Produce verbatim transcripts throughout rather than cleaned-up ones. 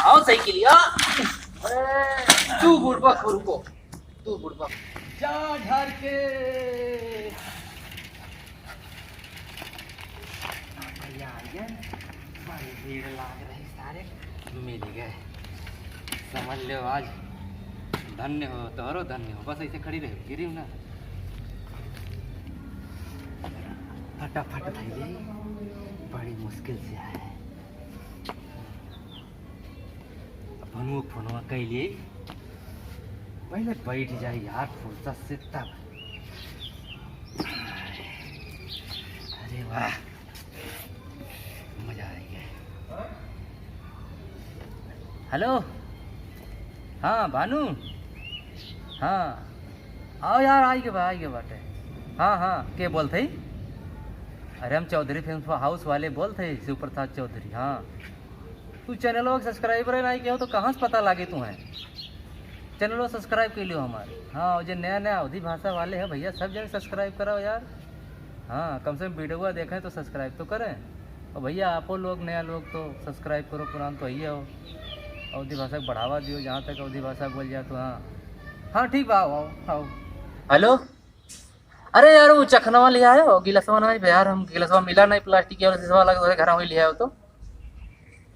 आओ साइकिल, आ। ए, तू बुड़बक हो, रुको। तू बुड़बक। जा झाड़ के। भैया आ गए। बड़ी भीड़ लाग रही सारे। मिल गए। समझ लो आज धन्य हो, तोहरो धन्य हो। बस ऐसे खड़ी रहो, गिरी ना। फटाफट धइले, बड़ी मुश्किल से आए हैं। अपनो फोनवा कैले, पहले बैठ जाए यार फुर्सत से तब। अरे वाह, मजा आ गया। हेलो, हाँ भानु, हाँ आओ यार, आई के बा, आई के बाटे। हाँ हाँ, के बोलत हई? अरे हम चौधरी फिल्म हाउस वाले बोलत हई, शिव प्रसाद चौधरी। हाँ, तू चैनलवा के सब्सक्राइबर है नाहीं केहो तो कहाँ से पता लागे तू है? चैनलवा सब्सक्राइब कर लियो हमार। हाँ, और जे नया नया अवधी भाषा वाले हैं भैया, सब जने सब्सक्राइब कराओ यार। हाँ, कम से कम वीडियोवा देखें तो सब्सक्राइब तो करें। और भैया आपो लोग नया लोग तो सब्सक्राइब करो, पुरान तो ही हो। अवधी भाषा के बढ़ावा दियो, जहाँ तक अवधी भाषा बोल जाए तो। हाँ हाँ, ठीक बा, आओ आओ आओ। हेलो, अरे यार, वो चखनवा ले आयो, गिलसवा नहीं बे यार, हम गिलसवा मिला नहीं, प्लास्टिक के वाला शीशा वाला, घर में ले आयो तो।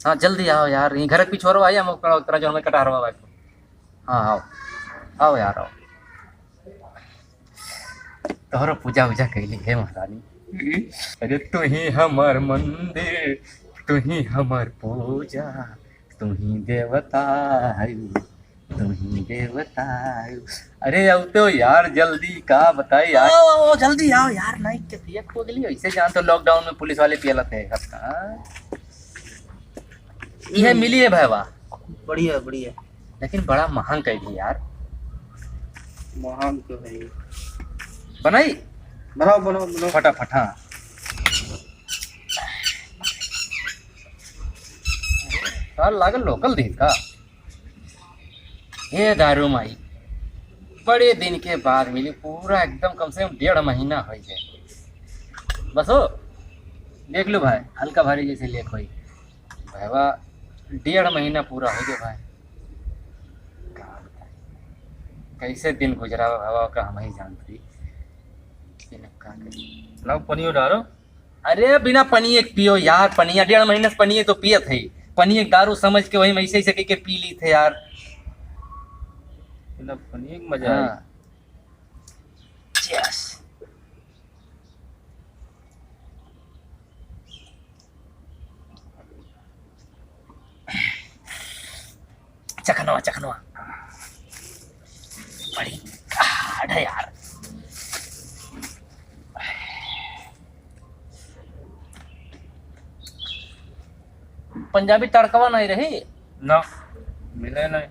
हाँ, जल्दी आओ यार, ये घर के पिछोर भाई, हम ओकरा, ओकरा जो हमें कटहरवा भाई। हाँ, आओ, आओ यार, आओ। तोहरो पूजा उजा कैली है महारानी। अरे तू ही हमार मंदिर, तू ही हमार पूजा, तू ही देवता है, तू ही देवता है। अरे अब तो यार जल्दी का बताई यार। ओ, ओ, जल्दी आओ यार, नहीं के पियत हो गली। ऐसे जान तो लॉकडाउन में पुलिस वाले पियलत है सबका। ये हम्म। मिली है भाईवा। बढ़िया, बढ़िया। लेकिन बड़ा महंग कैली यार। महंग तो है ही। बनाई? बनाओ, बनाओ, बनाओ। फटाफट, हाँ। सार लागल लोकल दिन का। ए दारू माई, बड़े दिन के बाद मिली, पूरा एकदम कम से कम डेढ़ महीना होइ गए। बस हो, देख लो भाई, हल्का भारी जैसे लेक होई। भाईवा, डेढ़ महीना पूरा होइ गए भाई। का बताई, कैसे दिन गुजरावा भाईवा का हम ही जानत रही। लेकिन अब का करी? लाओ पनियो डालो। अरे बिना पनिये के पियो यार, पनिया डेढ़ महीने से पनिये तो पियत है, पनिये के दारू समझ के वही में ऐसे ऐसे कह के पी ली थे यार। बिना पनिये के मजा हाँ। Cheers। चखनवा, चखनवा। बड़ी hard है यार। पंजाबी तड़कवा नहीं रही? ना, मिले नहीं।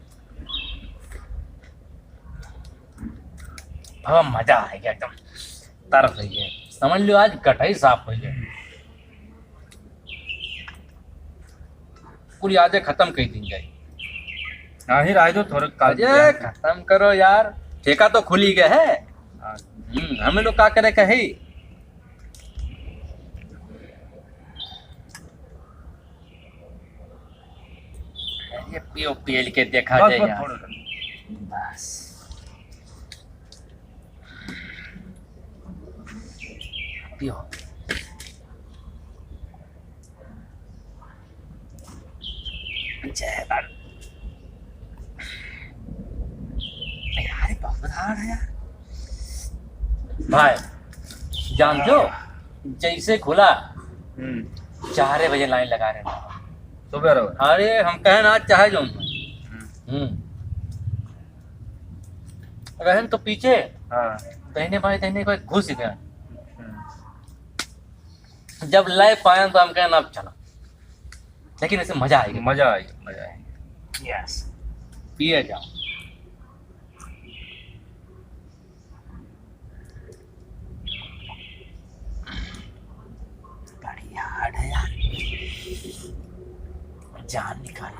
अब मजा आ गया एकदम। तरस होइ गया, समझ लो आज गटई साफ होइ गया। पूरी आजे खतम कर दी जाए। हाँ ही, रह दो थोड़े काल अरे, खतम करो यार, ठेका तो खुली गया है। हाँ। हम्म, हमें लोग का करे कही। ये पियो, पेल के देखा बस, जाए बस, यार। थोड़ा सा। बस। पियो। जय बाल। यार, ये बहुत hard है यार। भाई, जान दो, जैसे खुला, हम्म। चारे बजे लाइन लगा रहे हैं। सुबह रहो। अरे, हम कहेन आज चाहे जो। हम्म। हम्म। रहन तो पीछे, हाँ। दहिने बाएं, दहिने बाएं घुस गया। हम्म। जब लय पायन तो हम कहेन अब चलो, लेकिन ऐसे मजा आएगा। मजा आएगा, मजा आएगा। Yes। पिए जाओ। बड़ी hard है यार, जान निकाल।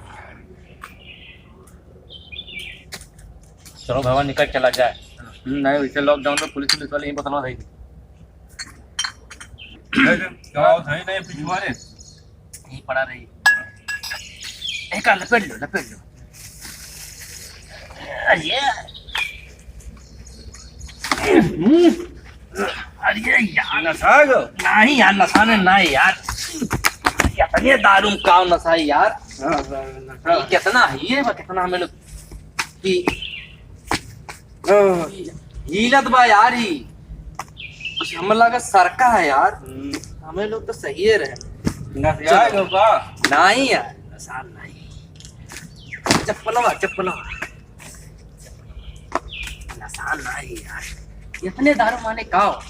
चलो भगवान निकल चला जाए। हम्म, नहीं, वैसे lockdown में पुलिस, पुलिस वाले यहीं पर सलवा देंगे। नहीं, नहीं, गाँव था ही नहीं, पिछुआरे। यहीं पड़ा रही। एका लपेट लो, लपेट लो। अरे, हम्म, अरे यार, नशा गो? नहीं यार, नशा में नहीं यार। इतने दारू में का नशा है यार? हाँ, हाँ, नशा। ये कितना है, ये बा, कितना हमें लोग कि हाँ। हिलत बा यार ही। हमें लगा सरका है यार। हम्म। हमें लोग तो सही है रहे। नसिया चलो। गो का? नहीं यार, नशा नहीं। चप्पलवा, चप्पलवा। नशा नहीं यार। इतने दारू माने का हो?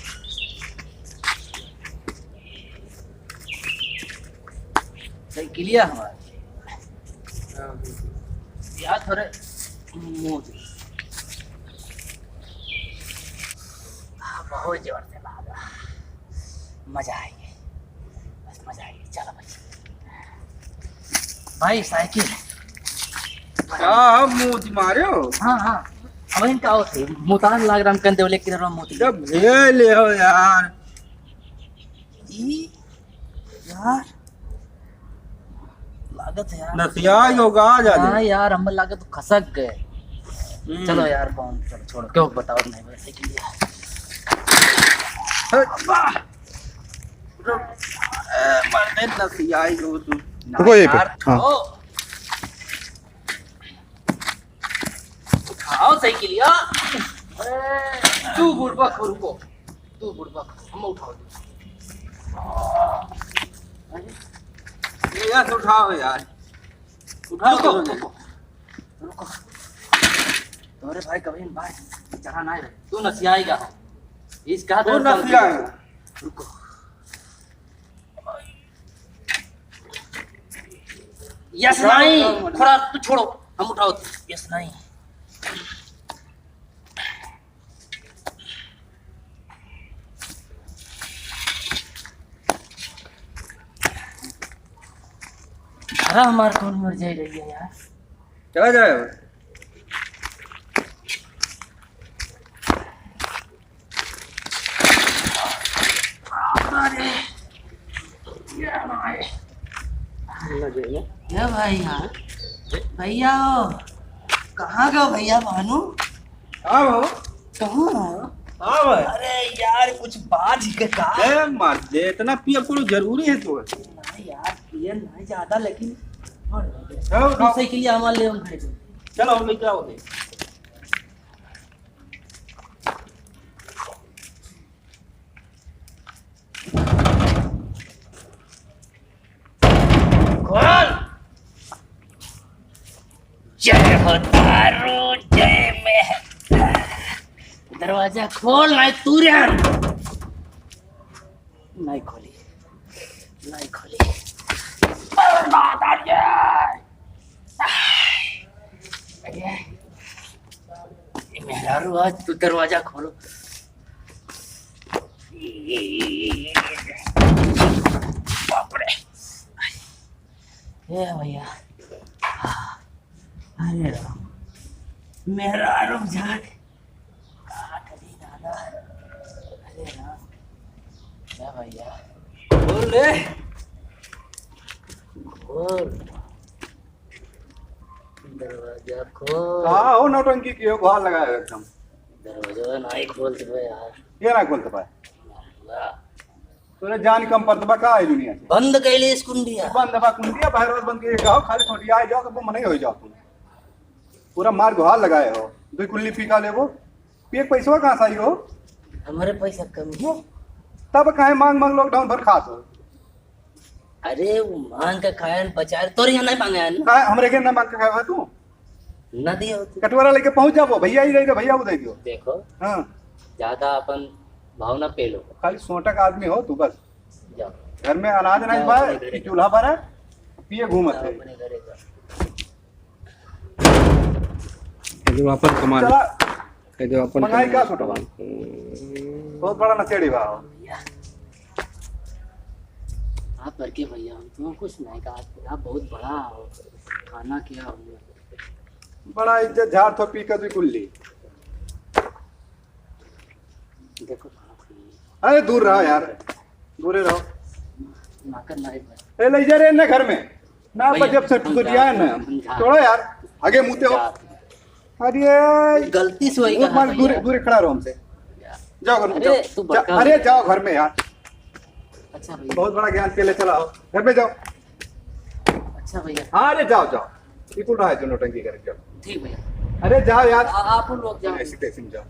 साइकिलिया हमार। यार थोड़े मोज। हाँ, बहुत जोर से लागा। मजा आएगी। बस मजा आएगी। चलो बस। भाई साइकिल। का हम मोज मारे हो? हाँ, हाँ। अब इनका और थे। मुतान लाग राम कंदे वाले किनारा मोती। जब ले ले हो यार। ई यार, लागत है यार। नसिया ही होगा, आ जा दे। हाँ यार, हमें लागत खसक गए। हम्म। चलो यार, कौन, चलो छोड़ो, क्यों बताओ, नहीं वैसे के लिए। हट। अब्बा। ए, मरने नसिया ही हो तू। रुको यहीं पे। यार, हाँ। ओ। उठाओ साइकिलिया। ए, तू बुड़बक हो, रुको। तू बुड़बक हो, हम उठाओ। अरे, ये यार उठाओ यार। उठाओ, रुको, उठाओ। रुको, रुको। तुम्हारे भाई कभी भाई चढ़ा ना है। तू नसियाएगा। इसका तू दर्द नसियाएगा। रुको। यस, उठाओ, नहीं, उठाओ, उठाओ। थोड़ा तू छोड़ो, हम उठाओ। यस, नहीं। अरे हमार कौन मर जाए रही है यार? चला जाए। अरे, ये भाई। ये भाई, हाँ। भैया हो, कहाँ गए भैया भानु? हाँ हो। कहाँ हो? हाँ भाई। अरे यार, कुछ बात ही के का? ए, मर दे, इतना पिए कोई जरूरी है तो? नहीं यार, पिए नहीं ज्यादा, लेकिन हाँ, तू उठाओ। साइकिल हमारे ले हम खाए थे। चलो, हम लेके आओ दे। खोल। जय हो दारू, जय में। दरवाजा खोल, नहीं तू रे। नहीं खोली, नहीं खोली। अरे दादा रे। ये मेहरारू, आज तू दरवाजा खोलो। बाप रे। ए भैया। अरे राम। मेहरारू जाग। का करी दादा? अरे राम। क्या भैया? खोल रे। खोल। दरवाजा खोल। का हो नौटंकी कियो, गुहार लगाए हो एकदम। दरवाजा नहीं खोलत बे यार। के ना खोलत बा? ना। तोरे जान कम पड़त बा का ई दुनिया से? बंद कैले इस कुंडिया। बंद बा कुंडिया, बाहर बंद के जाओ, खाली ठोटिया आ जाओ, तो मने हो जाओ तुम। पूरा मार गुहार लगाए हो, दो कुल्ली पी का लेबो, पिए के पैसवा कहाँ से आई हो? हमारे पैसा कम है। तब काहे मांग मांग lockdown भर खात हो? अरे, वो मांग के खाए न बचाए, तोरे यहाँ नहीं मांगे है ना? काहे हमरे के ना मांग के खाए हो तू? ना दियो तू। कटोरा लेके पहुंच जाबो, भैया ही दे दो, भैया वो दे दियो। देखो, हाँ। ज्यादा अपन भाव ना पेलो। खाली सोटा का आदमी हो तू बस। जाओ। घर में अनाज नहीं जाओ बा, अपने घरे। चूल्हा पर है, पिए घूमत जाओ है। अपने घरे जाओ। ये जो अपन कमाल। चला। ये जो अपन मंगाई कमाल। का छोटवा? हम्म। बहुत बड़ा नशेड़ी बा। भैया। आप करके भैया, हम तो कुछ नहीं कहा, आप बहुत बड़ा हो, खाना क्या हो? बड़ा इज्जत झाड़ थो पी कर भी कुल्ली। देखो, अरे दूर रहो यार, दूरे रहो। नाकर नहीं भाई। ए, ले जा रे इन्हें घर में। ना, भैया, पर जब से हम टुकड़िया है जाते ना, हैं, हम जाते छोड़ो हैं। यार, आगे मुँह ते हो। जा। अरे, गलती से वही बहुत कहा मार भैया। दूर, दूर खड़ा रहो हमसे। जाओ घर में, अरे, जाओ। तू जा, बड़का अरे, भैया। जाओ घर में यार। अच्छा भैया। बहुत बड़ा ज्ञान पेले चला हो, घर में जाओ। अच्छा भैया। हाँ, अरे, जाओ, जाओ। बिल्कुल रहा है जो नौटंकी करके जाओ। ठीक भैया। अरे, जाओ यार। आ-, आप लोग जाओ। ऐसी तैसी में जाओ।